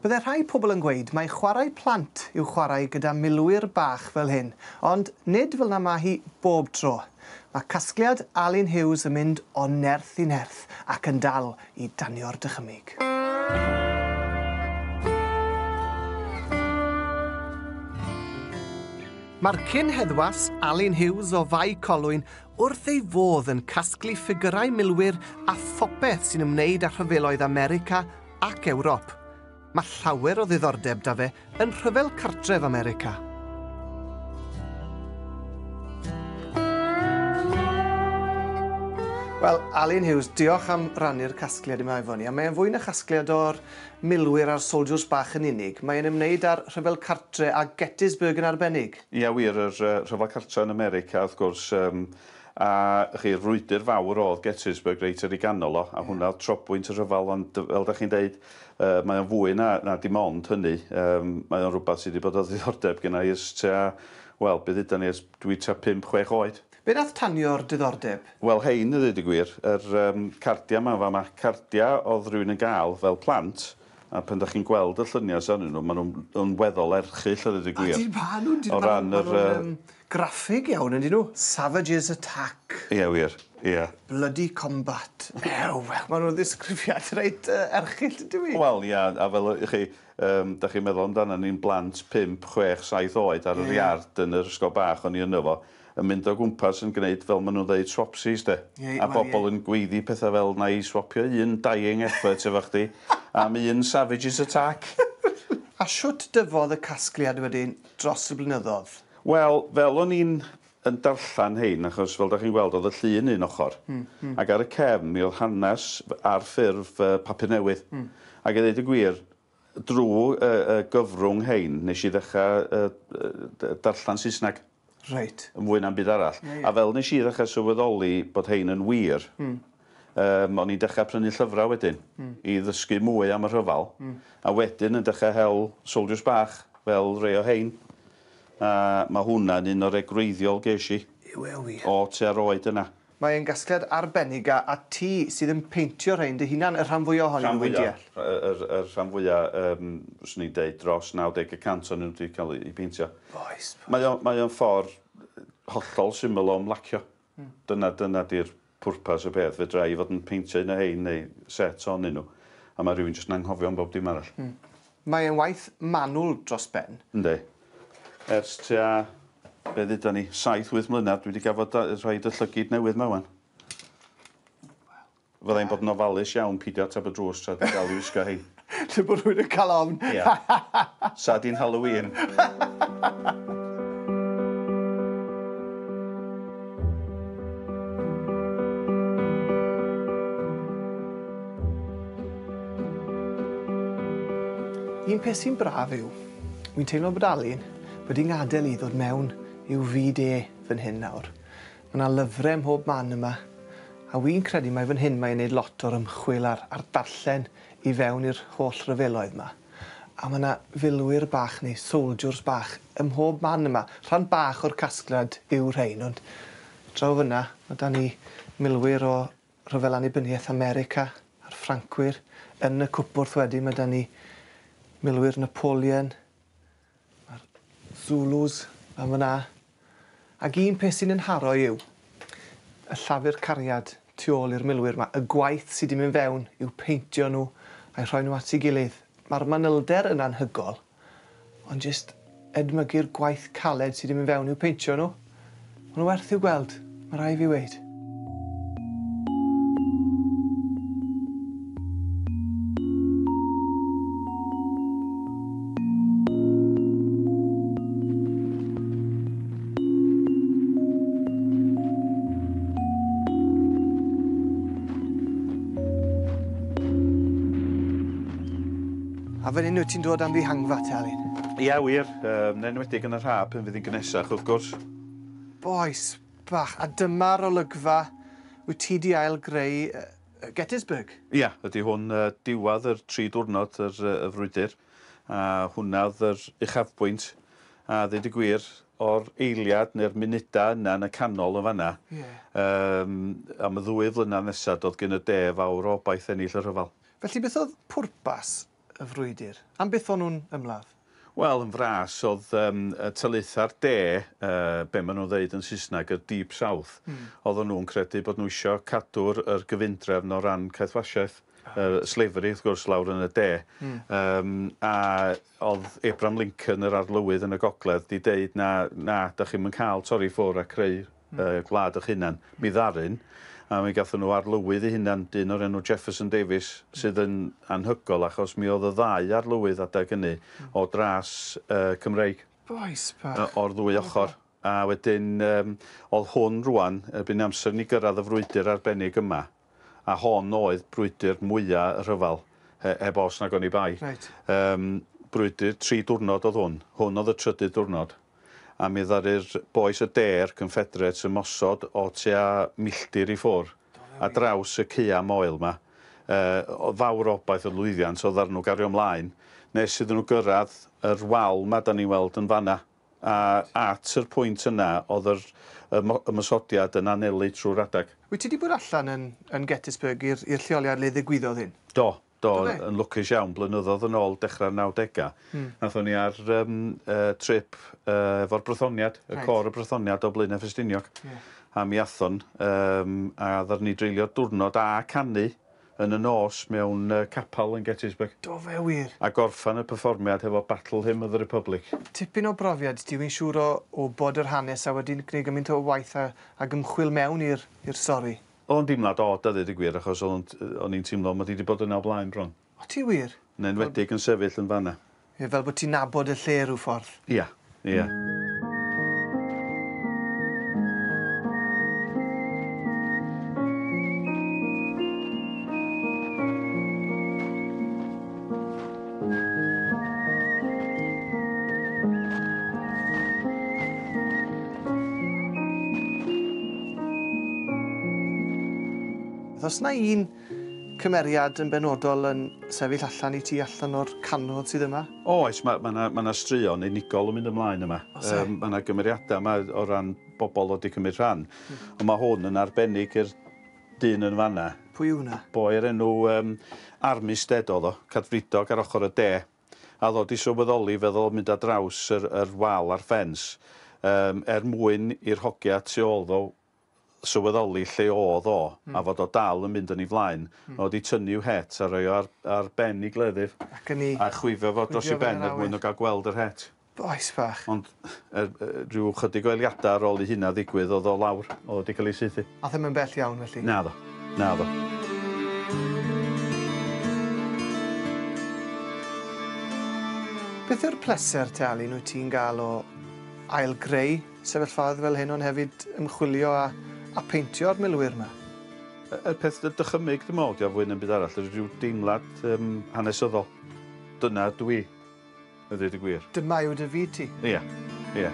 Bydde rhai pobl yn gweud mai chwarae plant yw chwarae gyda milwyr bach fel hyn, ond nid fel 'na ma' hi bob tro. Mae casgliad Alun Hughes yn mynd o nerth i nerth ac yn dal i danio'r dychymyg. Mae'r cyn-heddwas, Alun Hughes o Fae Colwyn, wrth ei fodd yn casglu ffigyrau milwyr a phopeth sy'n ymwneud â rhyfeloedd America ac Ewrop. Mae llawer o ddiddordeb 'da fe yn Rhyfel Cartref America. Wel, Alun Hughes, diolch am rannu'r casgliad yma efo ni. A mae e'n fwy na chasgliad o'r milwyr a'r soldiwrs bach yn unig. Mae e'n ymwneud â'r Rhyfel Cartre a Gettysburg yn arbennig. Ia wir, yr Rhyfel Cartre yn America wrth gwrs, yym a chi'r frwydr fawr o'dd Gettysburg reit ar ei ganol o, a hwnna o'dd trobwynt y rhyfel ond fel 'dach chi'n deud yy mae o'n fwy na na dim ond hynny yym mae o'n rwbath sy 'di bod o ddiddordeb genna i ers tua wel be dduda ni ers dwi tua pump chwech oed. Be nath tanio'r diddordeb? Wel rhein i ddeud y gwir, yr yym cardia 'ma yn fa' 'ma, cardia o'dd rywun yn ga'l fel plant A pan 'dach chi'n gweld y llynia sy arnyn nhw, ma' nhw'n yn weddol erchyll a ddeud y gwir. Odi, ma' nhw'n O ran yr yy... Yym graffig iawn yndyn nhw? Savages attack. Ie wir, ie. Bloody combat. Ew, wel ma' nhw'n ddisgrifiad reit yy erchyll yndyw 'i? Wel ia, a fel yy chi yym 'dach chi'n meddwl amdana ni'n blant pump, chwech, saith oed ar yr iard yn yr ysgol bach o'n i yno fo. yn mynd o gwmpas yn gneud fel ma' nw'n ddeud swapsies 'de. Ie, A bobol yn gweiddi petha fel 'na i swapio un dying effort efo chdi am un savages attack. A shwt dyfodd y casgliad wedyn dros y blynyddodd? Wel, fel o'n i'n yn darllan rhein, achos fel 'dach chi'n gweld o'dd y llun un ochor. Hmm, hmm. Ac ar y cefn mi o'dd hanes ar ffurf yy papur newydd. Hmm. Ac i ddeud y gwir, drw y y gyfrwng rhein nesh i ddechra yy yy darllan Saesneg. Reit. Yn fwy na'm byd arall. Ie ie. A fel nesh i ddechra sylweddoli bod rhein yn wir... Hmm. Yym o'n i'n dechra prynu llyfra wedyn. Hmm. I ddysgu mwy am y rhyfal. Hmm. A wedyn yn dechra hel soldiers bach fel rei o rhein. A ma' hwnna'n un o'r rei gwreiddiol gesh i. Yw e wir? O tua'r oed yna. Mae e'n gasgliad arbennig a a ti sydd yn peintio rhein dy hunan, y rhan fwya ohonyn nhw wi'n deall? Rhan fwya, yr yr rhan fwya yym swn i'n deud dros 90 y cant ohonyn nhw 'di ca'l eu peintio. Oes. Mae o mae o'n ffor hollol syml o ymlacio. Hmm. Dyna dyna 'di'r pwrpas y peth. Fedra i fod yn peintio un o rhein neu set ohonyn nhw a ma' rhywun jyst yn anghofio am bob dim arall. Hmm. Mae e'n waith manwl dros ben. Yndi. Ers tua be' dduda ni, saith wyth mlynadd dwi 'di gafod da- rhoid y llygid newydd 'ma ŵan. Wel. Fydda i'n bod yn ofalus iawn pidio atab y drws tra dwi dal i wisgo hein. Lle bo' rhywun yn ca'l ofn. Ia. Sa di'n Halloween. Un peth sy'n braf yw, wi'n teimlo bod Alun wedi ngadel i ddod mewn i'w fyd e fan hyn nawr. Ma' 'na lyfre ym mhob man yma, a wi'n credu mai fan hyn mae e'n neud lot o'r ymchwil a'r a'r darllen i fewn i'r holl ryfeloedd 'ma. A ma' 'na filwyr bach neu soldiwrs bach ym mhob man yma. Rhan bach o'r casgliad yw rhein ond draw fyn 'na ma' 'da ni milwyr o Rhyfel Annibyniaeth America a'r Ffrancwyr. Yn y cwpwrdd wedyn ma' 'da ni milwyr Napoleon, ma'r Zulus lan fyn 'na. Ag un peth sy'n 'yn nharo i yw y llafur cariad tu ôl i'r milwyr 'ma, y gwaith sy 'di mynd fewn i'w peintio nhw a'u rhoi nhw at 'i gilydd. Ma'r manylder yn anhygol, ond jyst edmygu'r gwaith caled sy 'di mynd fewn i'w peintio nhw. Ma' nhw werth i'w gweld, ma' rai' fi weud. A fan 'yn wyt ti'n dod am ddihangfa te Alun? Ia wir, yym yn enwedig yn yr ha pan fydd 'i'n gynesach wrth gwrs. Bois bach, a dyma'r olygfa wyt ti 'di ail greu yy Gettysburg? Ia, ydi hwn yy diwadd yr tri diwrnod yr yy y frwydyr a hwnna o'dd yr uchafbwynt a ddeud y gwir o'r eiliad ne'r munuda yna yn y canol yn fan 'na... Ie. ...yym am y ddwy flynadd nesa do'dd gin y de fawr o obaith ennill y rhyfal. Felly beth o'dd pwrpas y frwydr? Am beth o'n nhw'n ymladd? Wel, yn fras, oedd y taleithiau'r de, be maen nhw'n ddeud yn Saesneg, y Deep South, oedden nhw'n credu bod nhw eisiau cadw'r yr gyfundrefn o ran caethwasiaeth. Slavery, wrth gwrs, lawr yn y de. A oedd Abraham Lincoln, yr arlywydd yn y gogledd, di deud na, na, da chi'm yn cael torri ffwrdd a creu gwlad eich hunan. Mi ddarun, a mi gathon nhw arlywydd eu hunan, dyn o'r enw Jefferson Davis, sydd yn anhygoel achos mi oedd y ddau arlywydd adeg hynny o dras Cymreig. Bois bach. O'r ddwy ochr. A wedyn, oedd hwn rwan, erbyn amser ni gyrraedd y frwydr arbennig yma, a hon oedd brwydr mwyaf y rhyfel, heb os nag oni bai. Brwydr 3 diwrnod oedd hwn. Hwn oedd y trydydd diwrnod. A mi ddaru'r bois y de'r Confederates ymosod o tua milltir i ffwrdd a draws y caea moel yma. O fawr obaith o lwyddiant oedd arnyn nhw gario ymlaen, nes iddyn nhw gyrraedd yr wal ma da ni'n weld yn fanna. A at yr pwynt yna oedd yr ymosodiad yn anelu trwy'r adag. Wyt ti wedi bod allan yn Gettysburg i'r lleoliad le ddigwyddodd hyn? Do, do, Do fe? Yn lwcus iawn, blynyddoedd yn ôl dechrau'r 90au. Nathon ni ar trip efo'r Brythoniad, y côr y Brythoniad o Blaenau Ffestiniog. A mi athon, a ddaru ni dreulio diwrnod a canu yn y nos mewn capel yn Gettysburg. Do fe wir? A gorffan y perfformiad hefo Battle Hymn of the Republic. Tipyn o brofiad, ti wy'n siŵr o bod yr hanes a wedi gwneud gymaint o waith ag ymchwil mewn i'r stori. Oedd o'n deimlad od a ddeud y gwir, achos o'n i'n teimlo mod i wedi bod yna o blaen bron. O, ti wir? Yn enwedig yn sefyll yn fanna. Ie, fel bod ti'n nabod y lle rhyw ffordd. Ia, ia. Oes na un cymeriad yn benodol yn sefyll allan i ti allan o'r cannoedd sydd yma? Oes, ma 'na straeon unigol yn mynd ymlaen yma. Oes e? Ma 'na gymeriadau yma o ran bobl wedi cymryd rhan. Ond mae hwn yn arbennig i'r dyn yn fanna. Pwy yw hwnna? Boi o'r enw Armistead oedd o, cadfridog ar ochr y de. A ddod i sylweddoli feddwl mynd ar draws yr wal a'r ffens, er mwyn i'r hogia tu ôl ddo sylweddoli lle oedd o, a fod o dal yn mynd yn ei flaen. Oedd wedi tynnu i'w het a rhoi o ar ben i gleddyf. Ac yn ei A chwifio fo dros chwifio ei ben fe yn er mwyn awyr. o gael gweld yr het. Bois bach. Ond rhyw chydig o eiliadau ar ôl i hynna ddigwydd, oedd o lawr, oedd o wedi cael ei saethu. A ddim yn bell iawn, felly? Naddo, naddo. Beth yw'r pleser te, Alun, wyt ti'n gael o ail-greu sefyllfaoedd fel hyn, ond hefyd ymchwilio a peintio'r milwyr yma? Y peth dychymyg, dwi'n meddwl, fwy na'm byd arall, ydy rhyw deimlad hanesyddol. Dyna dwi, a dweud y gwir. Dyma yw dy fyd ti? Ia, ia.